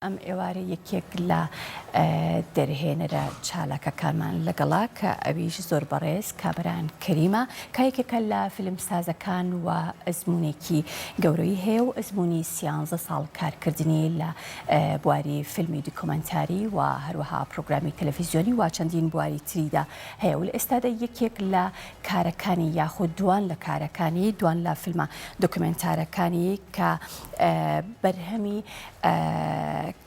ئەم ئێوارە یەکێک لە دەرهێنەرە چالاکەکانمان لەگەڵە کە ئەویش زۆر بەڕێز کامەران کەریمە کە یەکێکە لە فیلمسازەکان و ئەزموونێکی گەورەی هەیە و ئەزموونی سیانزە ساڵ کارکردنی لە بواری فیلمی دیکۆمەنتاری و هەروەها پرۆگرامی تەلەفیزیۆنی و چەندین بواری تریدا هەیە و لە ئێستادا یەکێک لە کارەکانی یاخود دوان لە کارەکانی دوان لە فیلمە دۆکیومێنتارەکانی کە بەرهەمی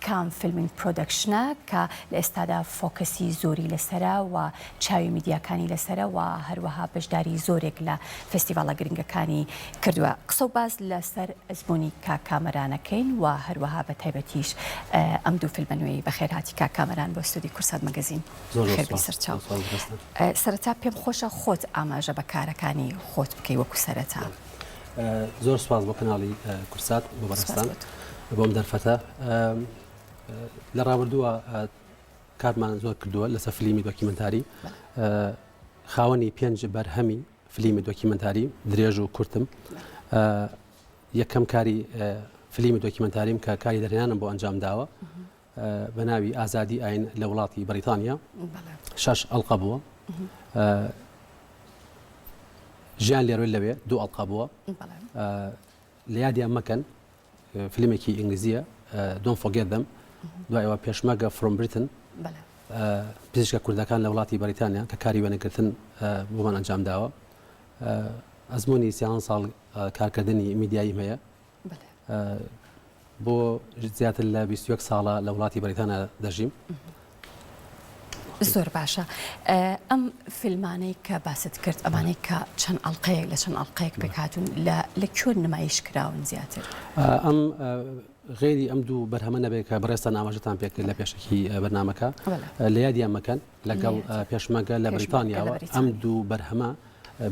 کام فیلمینگ production ە کە لە ئێستادا focus ی زۆری لەسەرە و چاوی میدیاکانی لەسەرە و هەروەها بەشداری زۆرێک لە فێستیڤاڵە گرنگەکانی کردووە. قسە و باس لەسەر ئەزموونی کاک کامەرانەکەین و هەروەها بە تایبەتیش ئەم دوو فیلمە نوێی. بەخێرهاتی کاک کامەران بۆ ستۆدیۆی کوردسات مەگەزین. خێربێی سەرچاو. سەرەتا پێم خۆشە خۆت ئاماژە بە کارەکانی خۆت بکەی وەکو سەرەتا. زۆر سوپاس بۆ کەناڵی کورسات بۆ بەڕێزتان بۆم دەرفەتە لە ڕابردووە کارمان زۆر کردووە لەسەر فلیمی دۆکیمنتاری خاوەنی پێنج بەرهەمی فلیمی دۆکیمنتاری درێژ و کورتم یەکەم کاری فلیمی دۆکیمنتاریم کە کاری دەرهێنانم بۆ ئەنجام داوە بە ناوی ئازادی ئاین لە وڵاتی بەریتانیا شەش ئەڵقە بووە ژیان لێرە لەوێ دوو ئەڵقە بووە لە یادیان مەکەن فیلمێکی ئینگلیزیە Don't Forget Them دوایەوە پێشمەگە From Britain پزیشکە کوردەکان لە وڵاتی بەریتانیا کە کاری وێنەگرتن بۆمان ئەنجام داوە ئەزمموی سیان ساڵ کارکردنی میدیایی هەیە بۆ زیاتر لە 21 ساڵە لە وڵاتی بەریتانیا دەژیم. زۆر باشە ئەم فیلمانەی کە باست کرد ئەمانەی کە چەند ئەڵلقەیەک لە چەند ئەڵلقەیەک پێکهاتوون لە کوێ نمایش کراون زیاتر؟ ئەم غێری ئەم دوو بەرهەمە نەبێت کە بەڕێزتان ئاماژەتان پێکرد لە پێشەکی بەرنامەکە لە یادیان مەکەن لەگەڵ پێشمەگە لە بەریتانیاوە ئەم دوو بەرهەمە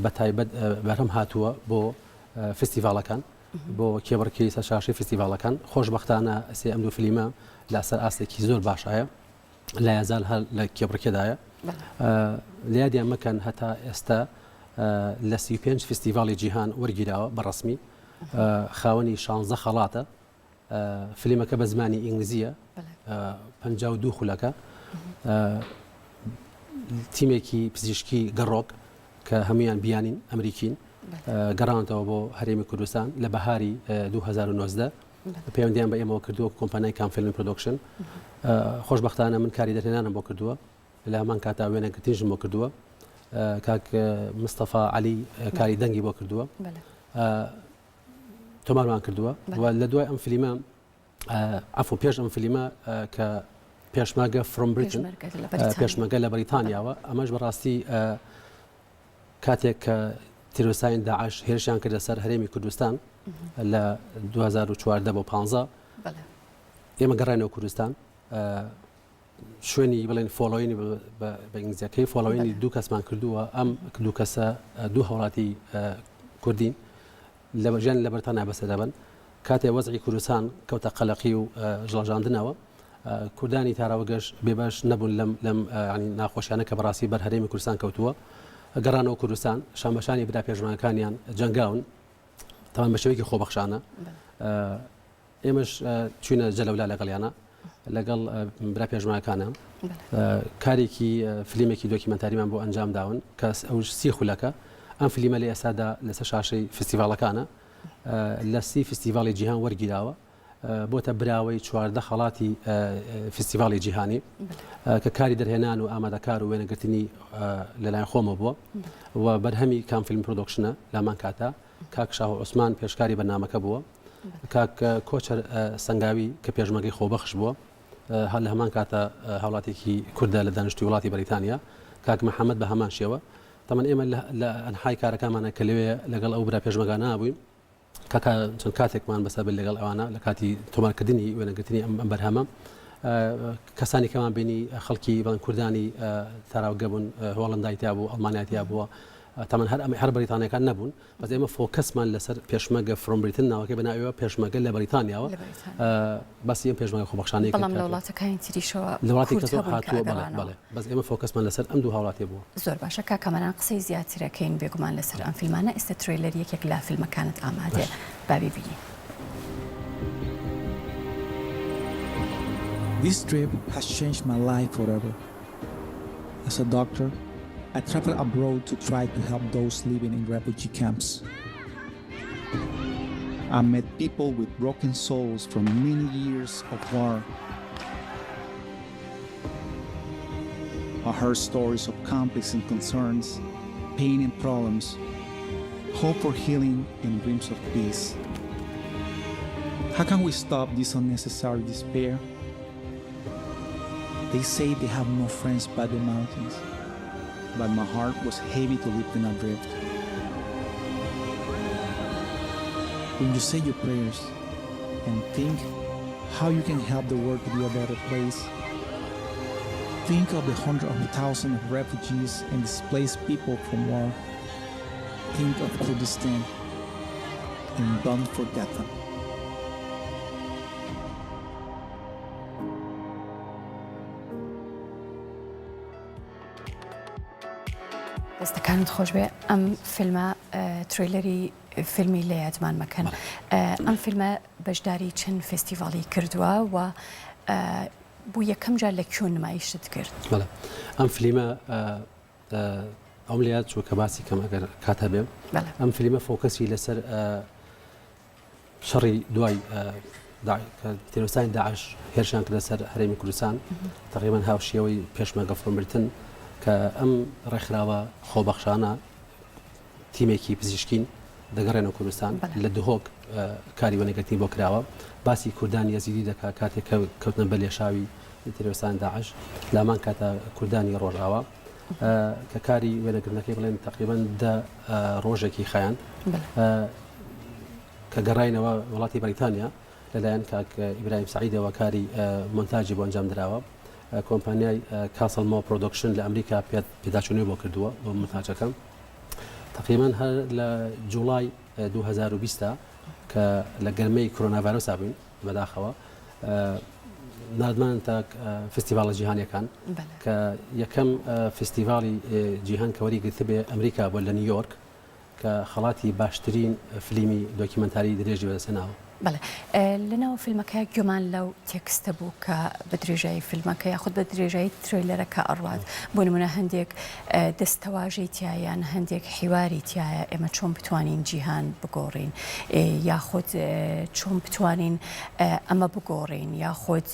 بە تایبەت بەرهەم هاتووە بۆ فستیڤاڵەکان بۆ کێبڕکێی سەر شاشەی فستیڤاڵەکان، خۆشبەختانە سێ ئەم دوو فلیمە لە سەر ئاستێکی زۆر باشایە، لایەزال هەر لە کێبڕکێدایە. لە یادیان مەکەن هەتا ئێستا لە 35 فستیڤاڵی جیهان وەرگیراوە بە ڕەسمی، خاوەنی شانزە خەڵاتە. فلیمەکە بە زمانی ئینگلیزییە، 52 خولەکە. تیمێکی پزیشکی گەڕۆک کە هەموویان بیانین ئەمریکین گەڕاونەتەوە بۆ هەرێمی کوردستان لە بەهاری 2019 پەیوەندیان بە ئێمەوە کردووە کۆمپانیای کام فیلم production خۆشببختانە من کاری دەرهێنانم بۆ کردووە لە هەمان کاتا وێنەگرتنیشم بۆ کردووە کاک مستەفا علی کاری دەنگی بۆ کردووە تۆمارمان کردووە لە دوای ئەم فلیمە عەفو پێش ئەم فلیمە کە پێشمەرگە From Britain پێشمەرگە لە بەریتانیاوە ئەمەش بەڕاستی کاتێک کە تیرۆرستانی داعش هێرشیان کردە سەر هەرێمی کوردستان لە 2014 بۆ 15 ئێمە گەڕێنەوە کوردستان شوێنی بڵێن following ی بە ئینگلیزیەکەی following ی دوو کەسمان کردووە ئەم دوو کەسە دوو هاوڵاتی کوردین لە ژیان لە بەریتانیا بەسەر دەبەن. کاتێ وەزعی کوردستان کەوتە قەلەقی و ژڵەژاندنەوە، کوردانی تاراوگەش بێبەش نەبوون لەم لەم یانی ناخۆشیانە کە بەڕاستی بەر هەرێمی کوردستان کەوتووە. گەڕانەوە کوردستان، شانبەشانی برا پێشمەرگەکانیان جەنگاون، تەبعەن بە شێوەیەکی خۆبەخشانە. ئێمەش چوینە جەلەولا لەگەڵیانە لەگەڵ برا پێشمەرگەکانە کارێکی فلیمێکی دۆکیمەنتاریمان بۆ ئەنجام داون کە ئەو سی خولەکە ئەم فلیمە لە ئێستادا لەسەر شاشەی فستیڤاڵەکانە لە سی فستیڤاڵی جیهان وەرگیراوە بۆتە براوەی چواردە خەڵاتی فستیڤاڵی جیهانی کە کاری دەرهێنان و ئامادەکار و وێنەگرتنی لەلایەن خۆمە بووە و بەرهەمی کام فیلم production ە لامان کاتە کاک شاهۆ عوسمان پێشکاری بەرنامەکە بووە، کاک کۆچەر سەنگاوی کە پێشمەرگەی خۆبەخش بووە، هەر لە هەمان کاتە هاوڵاتیەکی کوردە لە دانیشتووی وڵاتی بەریتانیا، کاک محەمەد بە هەمان شێوە. تەمەن ئێمە لە ئەنحای کارەکانمانە کە لەوێ لەگەڵ ئەو برا پێشمەرگانە بووین، کاکە چەند کاتێکمان بەسەر برد لەگەڵ ئەوانە لە کاتی تۆمارکردنی وێنەگرتنی ئەم بەرهەمە. کەسانی کەمان بینی خەڵکی بڵێن کوردانی تاراوگە بوون، هۆڵەندای تیا بوو، ئەڵمانیا تیا بووە، تەمەن هەر ئەمە هەر بەریتانیەکان نەبوون بەس ئێمە focus مان لەسەر پێشمەرگە From Britain ناوەکەی بە ناویەوە پێشمەرگە لە بەریتانیاوە باسی ئەم پێشمەرگە خۆبەخشانەی بەڵام لە وڵاتەکانی تریشەوە لە وڵاتی کەس هاتووە بەڵێ بەڵێ بەس ئێمە focus مان لەسەر ئەم دوو هاوڵاتیە بووە. زۆر باشە کاک کامەران قسەی زیاترەکەین بێگومان لەسەر ئەم فیلمانە ئێستا trailer یەکێک لە فیلمەکانت ئامادەیە با بیبینین. This trip has changed my life forever. As a doctor, I travel abroad to try to help those living in refugee camps. I met people with broken souls from many years of war. I heard stories of conflicts and concerns, pain and problems, hope for healing and dreams of peace. How can we stop this unnecessary despair? They say they have no friends but the mountains, but my heart was heavy to leave them adrift. When you say your prayers and think how you can help the world to be a better place, think of the hundreds of thousands of refugees and displaced people from war. Think of Kurdistan and don't forget them. دەستەکانت خۆشبێ ئەم فیلمە trailer ی فیلمی لە یادمان مەکەن ئەم فیلمە بەشداری چەند فێستیڤاڵی کردووە و بۆ یەکەم جار لە کوێ نمایشت کرد؟ بەڵێ ئەم فلیمە ئەوم لە یاد چوو کە باسی کەم ئەگەر کات هەبێ ئەم فلیمە focus ی لەسەر شەڕی دوای تیرۆرستانی داعش هێرشان کردە سەر هەرێمی کوردستان تقریبا هاوشێوەی پێشمەرگە فۆرمرتن کە ئەم ڕێکخراوە خۆبەخشانە تیمێکی پزیشکین دەگەڕێنەوە کوردستان لە دهۆک کاری وەنەگرتنی بۆ کراوە باسی کوردانی یەزیدی دەکات کاتێک کە کەوتنە بەر لێشاوی تیرۆرستانی داعش لامان کاتە کوردانی ڕۆژئاوا کە کاری وێنەگرتنەکەی بڵێن تقریبا دە ڕۆژێکی خایاند کە گەڕاینەوە وڵاتی بەریتانیا لەلایەن کاک ئیبراهیم سعیدەوە کاری مۆنتاجی بۆ ئەنجام دراوە کۆمپانیای کاسڵ مۆ پرۆدۆکشن لە ئەمریکا پێداچوونەوەی بۆ کردووە بۆ مۆنتاجەکە تقریبا هەر لە جوڵای 2020 کە لە گەرمەی کۆرۆنا ڤایرۆسا بووین بەداخەوە ناردمان تا فستیڤاڵە جیهانیەکان کە یەکەم فستیڤاڵی جیهان کە وەری گرتبێ ئەمریکا بووە لە نیویۆرک کە خەڵاتی باشترین فلیمی دۆکیمەنتاری درێژی بەدەستهێناوە. بەڵێ لەناو فیلمەکە گوێمان لەو تێکستە بوو کە بە درێژایی فیلمەکە یاخود بە درێژایی trailer ەکە ئەڕوات بۆ نمونە هەندێک دەستەواژەی تیایە یان هەندێک حیواری تیایە ئێمە چۆن بتوانین جیهان بگۆڕین یاخود چۆن بتوانین ئەمە بگۆڕین یاخود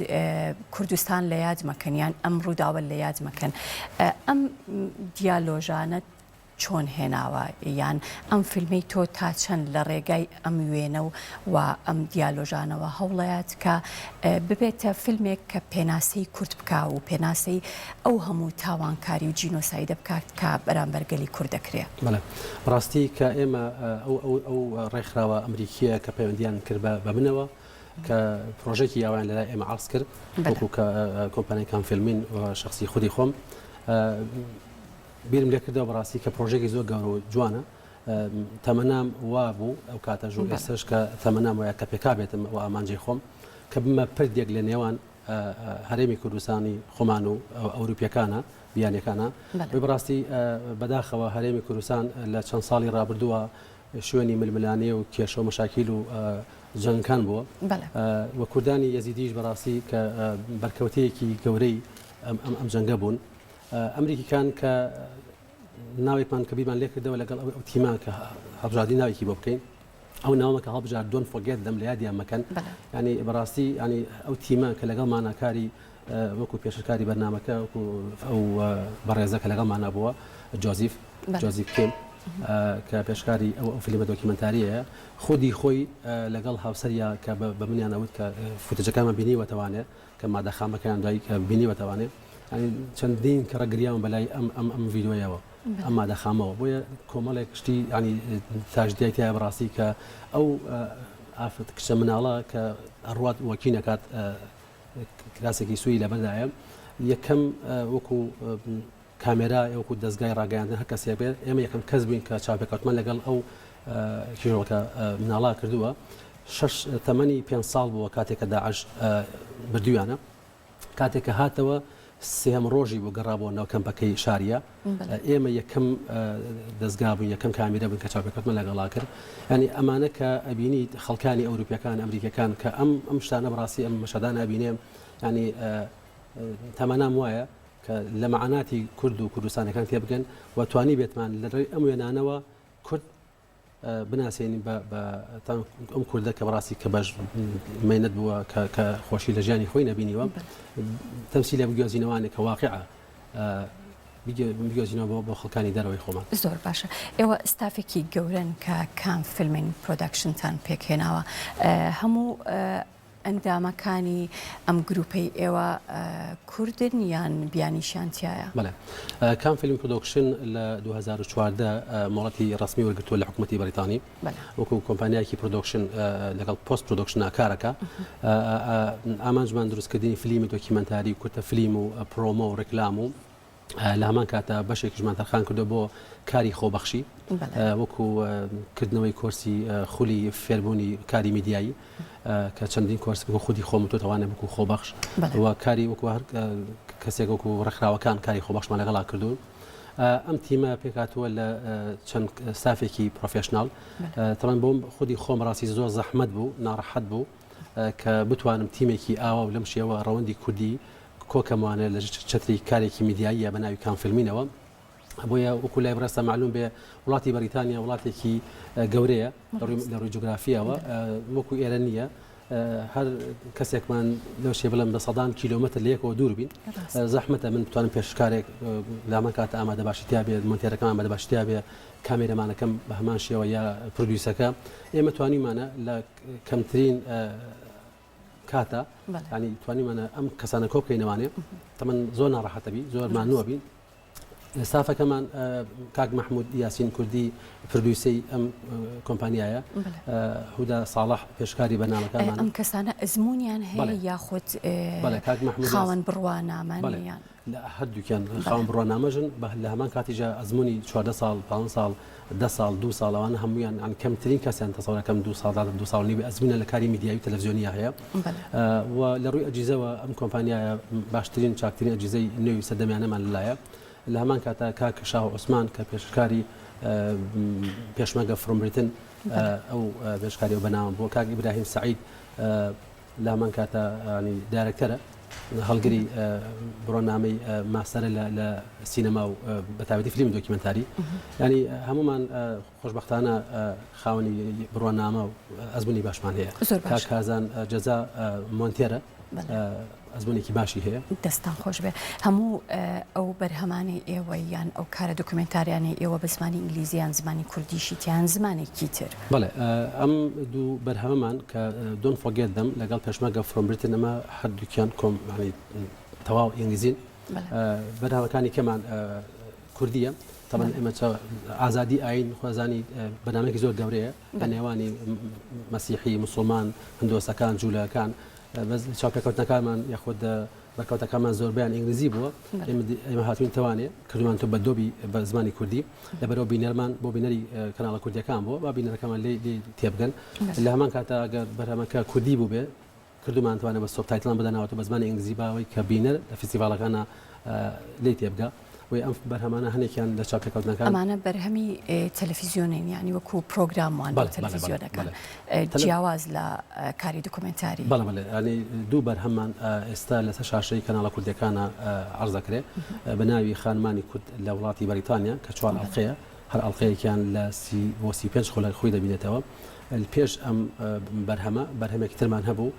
کوردستان لە یاد مەکەن یان ئەم ڕووداوە لە یاد مەکەن ئەم دیالۆژانە چۆن هێناوە یان ئەم فیلمەی تۆ تا چەند لە ڕێگای ئەم وێنە و و ئەم دیالۆژانەوە هەوڵەیات کە ببێتە فیلمێک کە پێناسەی کورد بکا و پێناسەی ئەو هەموو تاوانکاری و جینۆسایدە بکات کە بەرامبەر گەلی کورد دەکرێ؟ بەڵێ بەڕاستی کە ئێمە ئەو ئەو ئەو ڕێکخراوە ئەمریکییە کە پەیوەندییان کرد بە بە منەوە کە پرۆژێکی ئاوایان لەلای ئێمە عەرز کرد وەکوو کە کۆمپانیای کام فیلمین و شەخسی خودی خۆم بیرم لێ کردەوە بەڕاستی کە پرۆژێکی زۆر گەورە و جوانە تەمەنام وا بوو ئەو کاتەش و ئێستاش کە تەمەنام وایە کە پێکا بێتم ئەو ئامانجەی خۆم کە بمە پردێک لە نێوان هەرێمی کوردستانی خۆمان و ئەوروپیەکانە بیانەکانە بەڕاستی بەداخەوە هەرێمی کوردستان لە چەند ساڵی ڕابردووە شوێنی ململانێ و کێشە و مەشاکیل و جەنگەکان بووە و کوردانی یەزیدیش بەڕاستی کە بەرکەوتەیەکی گەورەی ئەم جەنگە بوون ئەمریکیکان کە ناوێکمان کە بیرمان لێکردەوە لەگەڵ ئەو تیمە کە هەڵبژاردنی ناوێکی بۆ بکەین ئەو ناومە کە هەڵبژارد Don't forget them لە یادیان مەکەن ینی بەڕاستی ینی ئەو تیمە کە لەگەڵمانە کاری وەکو پێشکاری بەرنمەکە وەکو ئەو بەڕێزە کە لەگەڵمانە بووە جۆزیف جۆزیف کیم کە پێشکاری ئەو ئەو فیلمە دۆکیمنتاریەیە خودی خۆی لەگەڵ هاوسەریا کە بە منیانەوت کە footage ەکانمان بینیوەتەوانێ کە مادە خامەکەیان دوای کە بینیوەتەوانێ یانی چەندین کەڕە گریاون بەلای ئەم ئەم ئەم ڤیدیۆیەوە ئەم مادە خامەوە بۆیە کۆمەڵێک شتی ینی تاژدیای تایە بەڕاستی کە ئەو ئافرەت کچە مناڵە کە ئەڕوات وەکی نەکات کراسێکی سووری لەبەردایە یەکەم وەکو کامێرا وەکو دەزگای ڕاگەیاندن هەر کەسێک بێت ئێمە یەکەم کەس بووین کە چاوپێکەوتمان لەگەڵ ئەو کیژۆڵکە مناڵا کردووە شەش تەمەنی پێ ساڵ بووە کاتێک کە داعش بردویانە کاتێک کە هاتەوە سێهەم ڕۆژی بوو گەڕابەوە ناو کەمپەکەی شاریە ئێمە یەکەم دەزگا بووین یەکەم کامیرە بووین کە چاوپێکەوتمان لەگەڵا کرد ینی ئەمانە کە ئەبینیت خەڵکانی ئەوروپیەکان ئەمریکەکان کە ئەم ئەم شتانە بەڕاستی ئەم مەشهەدانە ئەبینێ. ینی تەمەنام وایە کە لە مەعاناتی کورد و کوردستانەکان تێبگەن و توانی بێتمان لە ڕێی ئەم وێنانەوە کورد بناسێنین بە بە ئەم کوردە کە بەڕاستی کە بەش مەینەت بووە کە کە خۆشی لە ژیانی خۆی نەبینیوە تەمسیلە بگوێزینەوانێک کە واقعە بگوێزینەوە بۆ بۆ خەڵکانی دەرەوەی خۆمان. زۆر باشە ئێوە ستافێکی گەورەن کە کام فیلمین production تان پێکهێناوە هەموو ئەندامەکانی ئەم گروپەی ئێوە کوردن یان بیانیشیان تیایە؟ بەڵێ کام فیلم production لە 2014 مۆڵەتی ڕەسمی وەرگرتووە لە حکوومەتی بەریتانی وەکو کۆمپانیایەکی production لەگەڵ post production کارەکە ئامانجمان دروستکردنی فلیمی دۆکیمەنتاری و کورتە فلیم و promo و ڕێکلام و لە هەمان کاتە بەشێکیشمان تەرخان کردو بۆ کاری خۆبەخشی وەکو کردنەوەی کۆرسی خولی فێربوونی کاری میدیایی کە چەندین کۆرس بۆ خودی خۆم تۆ توانێت وەکو خۆبەخش و کاری وەکو هەر کەسێک وەکو ڕێکخراوەکان کاری خۆبەخشمان لەگەڵا کردوون. ئەم تیمە پێکهاتووە لە چەند ستافێکی professional تەمان بۆم خودی خۆم ڕاستی زۆر زەحمەت بوو ناڕەحەت بوو کە بتوانم تیمێکی ئاوا و لەم شێوە ڕەوەندی کوردی کۆکەموانە لە چەتری کارێکی میدیاییە بە ناوی کام فیلمینەوە بۆیە وەکو لای بڕێزتان مەعلوم بێ وڵاتی بەریتانیا وڵاتێکی گەورەیە لە ڕووی جوگرافیەوە وەکو ئێرە نییە هەر کەسێکمان لەو شێ بڵێم بە سەدان کیلۆمەتر لە یەکەوە دوور بین زەحمەتە من بتوانم پێشکارێک لامان کاتە ئامادە باشی تیا بێت مۆنتێرەکەم ئامادە باشی تیا بێ کامێرەمانەکەم بە هەمان شێوە یا producer ەکە ئێمە توانیمانە لە کەمترین کاتە ینی توانیمانە ئەم کەسانە کۆ بکەینەوانێ تەمەن زۆر ناڕەحەتە بی زۆر مانووە بین ستافەکەمان کاک مەحمود یاسین کوردی producer ی ئەم کۆمپانیایە هودا ساڵح پێشکاری بەرنامەکانمان ئەم کەسانە ئەزمونیان هەیە یاخود خاوەن بڕوانامەن یان هەردووکیان خاوەن بڕوانامەژن بە لە هەمان کاتیشا ئەزموونی 14 ساڵ 15 ساڵ 10 ساڵ دو ساڵ ئەوانە هەمویان ئەن کەمترین کەسیان تەسەوەکەم دو ساڵ دو ساڵ نیوی ئەزمونە لە کاری میدیایی و تەلەڤزیۆنیە هەیە و لە ڕووی ئەجیزەوە ئەم کۆمپانیایە باشترین چاکترین ئەجیزەی نوێی سەردەمیانەمان لەلایە لە هەمان کاتا کاک شاهۆ عوسمان کە پێشکاری پێشمەرگە from Britain ئەو پێشکاری ئەو بەناوە بووە کاک ئیبراهیم سەعید لە هەمان کاتا ینی director ە هەڵگری بڕوانامەی ماستەرە لە سینەما و بەتایبەتی فیلمی دۆکیمەنتاری ینی هەمومان خۆشبەختانە خاوەنی بڕوانامە و ئەزموونی باشمان هەیە. زۆر باشە. کاک کارزان جەزا مۆنتێرە ئەزموونێکی باشی هەیە. دەستتان خۆش بێ. هەموو ئەو بەرهەمانەی ئێوە یان ئەو کارە دۆکیومێنتاریانەی ئێوە بە زمانی ئینگلیزی یان زمانی کوردیشی تیا یان زمانێکی تر؟ بەڵێ ئەم دوو بەرهەمەمان کە Don't Forget Them لەگەڵ پێشمەرگە from Britain ئەمە هەردووکیان کۆم یانی تەواو ئینگلیزین. بەرهەمەکانی کەمان کوردیە تەبعەن ئێمە ئازادی ئاین خۆزانی بەنامێکی زۆر گەورەیە لە نێوانی مەسیحی مسلمان هندۆسەکان جوولەکان بەس چاپێکەوتنەکانمان یاخود بەرکەوتەکانمان زۆربیان ئینگلیزی بووە ئێمە هاتوین توانێ کردمان تۆ بە dub ی بە زمانی کوردی لەبەرەوە بینەرمان بۆ بینەری کەناڵە کوردیەکان بووە با بینەرەکەمان لێ تێبگەن لە هەمان کاتە ئەگەر بەرهەمەکە کوردی بوو بێ کردوومان توانێ بە subtitle ان بدەنەوە بە زمانی ئینگلیزی با ئەوەی کە بینەر لە فیستیڤاڵەکانا لێی تێبگا بۆیە ئەم بەرهەمانە هەنێکیان لە چاپێکەوتنەکان ئەمانە بەرهەمی تەلەفیزیۆنین یانی وەکوو پرۆگرام وان بۆ تەلەفیزیۆنەکان جیاواز لە کاری دۆکۆمێنتاری. بەڵێ بەڵێ یانی دوو بەرهەممان ئێستا لەسەر شاشەی کەناڵە کوردیەکانا عەرز دەکرێ بە ناوی خانمانی کورد لە وڵاتی بەریتانیا کە چوار ئەڵقەیە هەر ئەڵقەیەکیان لە 30 بۆ 35 خولەک خۆی دەبینێتەوە پێش ئەم بەرهەمە بەرهەمێکی ترمان هەبوو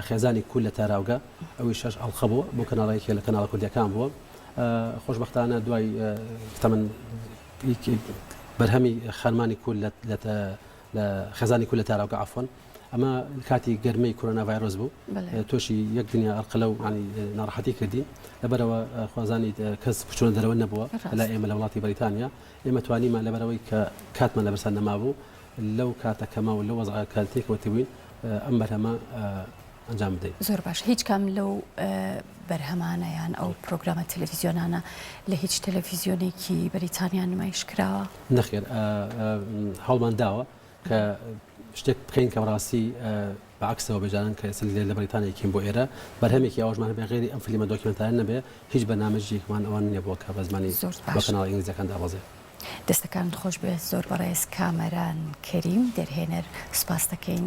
خێزانی کول لە تاراوگە ئەوی شەش ئەڵقە بوو بۆ کەناڵێکی لە کەناڵە کوردیەکان بووە خۆشبەختانە دوای تەمەن بەرهەمی خانمانی کول لە خێزانی کول لە تاراوگە عەفوەن ئەمە کاتی گەرمەی کۆرۆنا ڤایرۆس بوو تۆشی یەک دنیا ئەرقلە و ناڕەحەتی کردین لەبەرەوە خوازانی کەس بچوونە دەرەوە نەبووە لە ئێمە لە وڵاتی بەریتانیا ئێمە توانیمان لەبەرەوەی کە کاتمان لەبەرسان نەمابوو لەو کاتە کەمە و لەو وەزعە کە تێکەوتبووین ئەم بەرهەمە ئەنجام بدەین. زۆر باش هیچ کام لەو بەرهەمانە یان ئەو پرۆگرامە تەلەفیزیۆنانە لە هیچ تەلەفیزیۆنێکی بەریتانیا نمایش کراوە؟ نەخێر هەوڵمان داوە کە شتێک بکەین کە بەڕاستی بە عەکسەوە بێ جاران کە ئێستا لە بەریتانیا کێم بۆ ئێرە بەرهەمێکی ئاوەشمان هەبێ غەیری ئەم فیلمە دۆکیومێنتارە نەبێ هیچ بەرنامەجێکمان ئەوە نییە بۆ کە بە زمانی زۆر بە باش. کەناڵە ئینگلیزیەکان دابەزێ. دەستەکانت خۆش بێت زۆر بەڕێز کامەران کەریم دەرهێنەر سوپاست دەکەین.